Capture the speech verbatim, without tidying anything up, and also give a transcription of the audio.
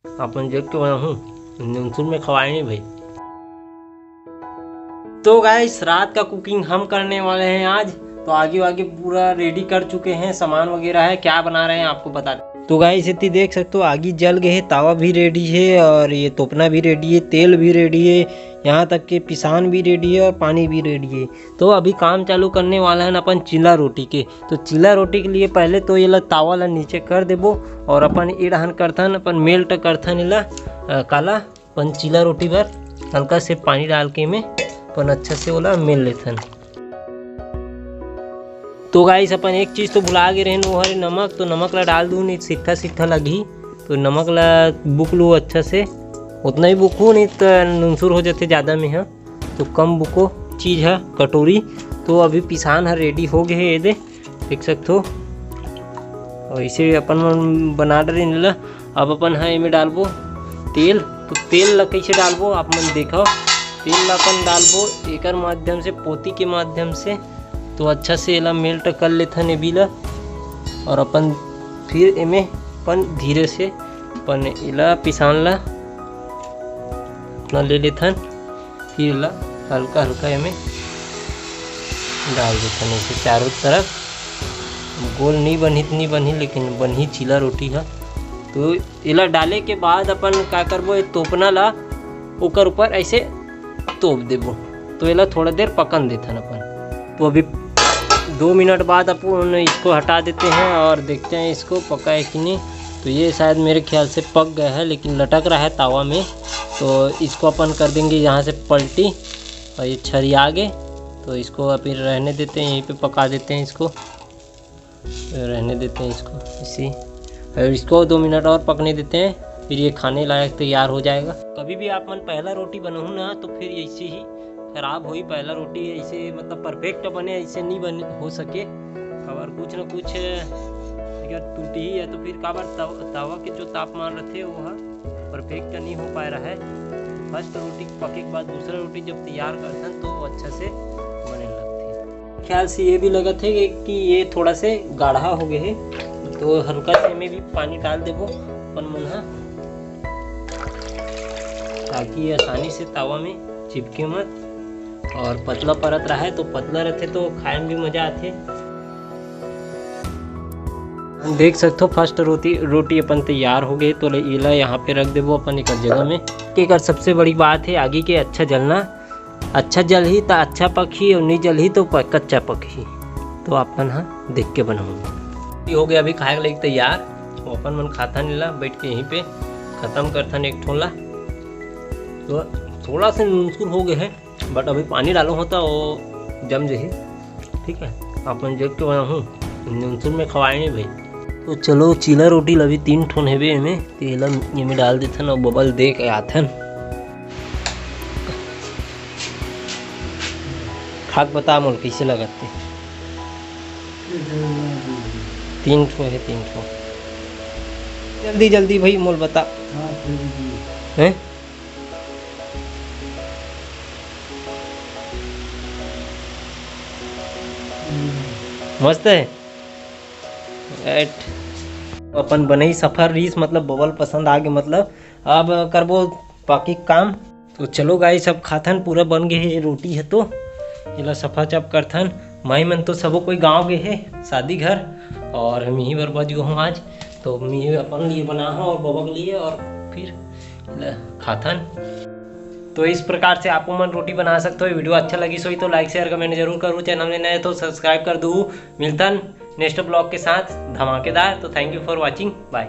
अपन देख के बनाहूँ, नुनसुर में खवाए नहीं भाई। तो गाइस, रात का कुकिंग हम करने वाले हैं आज। तो आगी वागी पूरा रेडी कर चुके हैं, सामान वगैरह है, क्या बना रहे हैं आपको बता। तो गाइस, इतनी देख सकते हो, आगी जल गए है, तावा भी रेडी है और ये तोपना भी रेडी है, तेल भी रेडी है, यहाँ तक के पिसान भी रेडी है और पानी भी रेडी है। तो अभी काम चालू करने वाला है अपन चीला रोटी के। तो चीला रोटी के लिए पहले तो ये ला तावा ला नीचे कर देबो और अपन ए डहन करथन, अपन मेल्ट करथन एला, अ, काला, अपन चीला रोटी बर हल्का से पानी डाल के में अपन अच्छा से ओला मेल लेथन। तो गाइस, अपन एक चीज तो भुला गे रहेन, वो हरे नमक। तो नमक ला डाल दू, नहीं सिट्ठा सिट्ठा लगही। तो नमक ला बुक लू अच्छा से, उतना ही बुकू, नहीं तो नुनसुर हो जाते ज़्यादा में। हाँ, तो कम बुको चीज है कटोरी। तो अभी पिसान ह रेडी हो गए है, ये दे देख सकते हो। और इसे अपन मन बना डरे ला। अब अपन है एमे डालबो तेल। तो तेल ला कैसे डालबो आप मन देखो। तेल ला अपन डालबो एकर माध्यम से, पोती के माध्यम से। तो अच्छा से एला मेल्ट कर लेथन एबी ला। और अपन फिर एमे अपन धीरे से अपन एला पिसान ला अपना ले लेथन। फिर ला हल्का हल्का एमे डाल देथन ऐसे चारों तरफ। गोल नहीं बनही तो नहीं बनही, लेकिन बनही चीला रोटी ह। तो एला डाले के बाद अपन का करबो, ये तोपना ला ओकर ऊपर ऐसे तोप देबो। तो एला थोड़ा देर पकन देथन अपन। तो अभी दो मिनट बाद अपन इसको हटा देते हैं और देखते हैं इसको पका है कि नहीं। तो ये शायद मेरे ख्याल से पक गया है, लेकिन लटक रहा है तावा में। तो इसको अपन कर देंगे यहाँ से पलटी और ये छरिया गए। तो इसको अभी रहने देते हैं, यहीं पे पका देते हैं इसको, रहने देते हैं इसको इसी। और इसको दो मिनट और पकने देते हैं, फिर ये खाने लायक तैयार हो जाएगा। कभी भी आप मन पहला रोटी बनाहू ना, तो फिर ऐसे ही खराब होई। पहला रोटी ऐसे मतलब परफेक्ट बने, ऐसे नहीं बन हो सके। और कुछ ना कुछ अगर टूटी ही है तो फिर काबर तव-, तवा के जो तापमान रहते वो ह परफेक्ट नहीं हो पाए रहा है। फर्स्ट रोटी पके के बाद दूसरा रोटी जब तैयार करथन तो वो अच्छा से बने लगथे। ख्याल से ये भी लगत है कि, कि ये थोड़ा से गाढ़ा हो गए है, तो हल्का से में भी पानी डाल देबो अपन मन ह, ताकि ये आसानी से तावा में चिपके मत। और पतला परत रहा है तो पतला रहते तो खाए में भी मजा आथे। देख सकते हो फर्स्ट रोटी, रोटी अपन तैयार हो गए। तो ले एला यहाँ पे रख देबो अपन एक जगह में। एक और सबसे बड़ी बात है आगी के अच्छा जलना। अच्छा जलही तो अच्छा पकही और नहीं जलही तो प-, कच्चा पकही। तो अपन ह देख के बनाऊंगा। ये हो गया अभी खाए के लिए तैयार। तो अपन मन खाथन एला बैठ के यहीं पे खत्म करथन एक ठोला। तो थोड़ा से नुनसुर हो गए है, बट अभी पानी डालो होता वो जम जही। ठीक है, अपन देख के बनाहूँ, नुनसुर में खवाए नहीं भाई। तो चलो चीला रोटी ल अभी तीन ठोन हेबे एमे, तेला एमे डाल देथन और बबल दे के आथन। खा के बता मोल कैसे लगत ते। तीन ठो है, तीन ठो। जल्दी जल्दी भाई मोल बता। हैं? मस्त है। एट। अपन बनई सफर रहीस, मतलब बबल पसंद आ गे, मतलब अब करबो बाकी काम। तो चलो गाइस, अब खाथन, पूरा बन गे हे ये रोटी है, तो एला सफा चप करथन। माई मन तो सबो कोई गाँव गे हे शादी घर, और हम यहीं बर बच गए हूँ आज। तो मैं अपन लिए बना हूँ और बबा के लिए, और फिर एला खाथन। तो इस प्रकार से आप मन रोटी बना सकते हो। वीडियो अच्छा लगी सोई तो लाइक शेयर कमेंट जरूर करूँ, चैनल में नए तो सब्सक्राइब कर दू। मिलतन नेक्स्ट ब्लॉग के साथ धमाकेदार। तो thank you for watching, bye।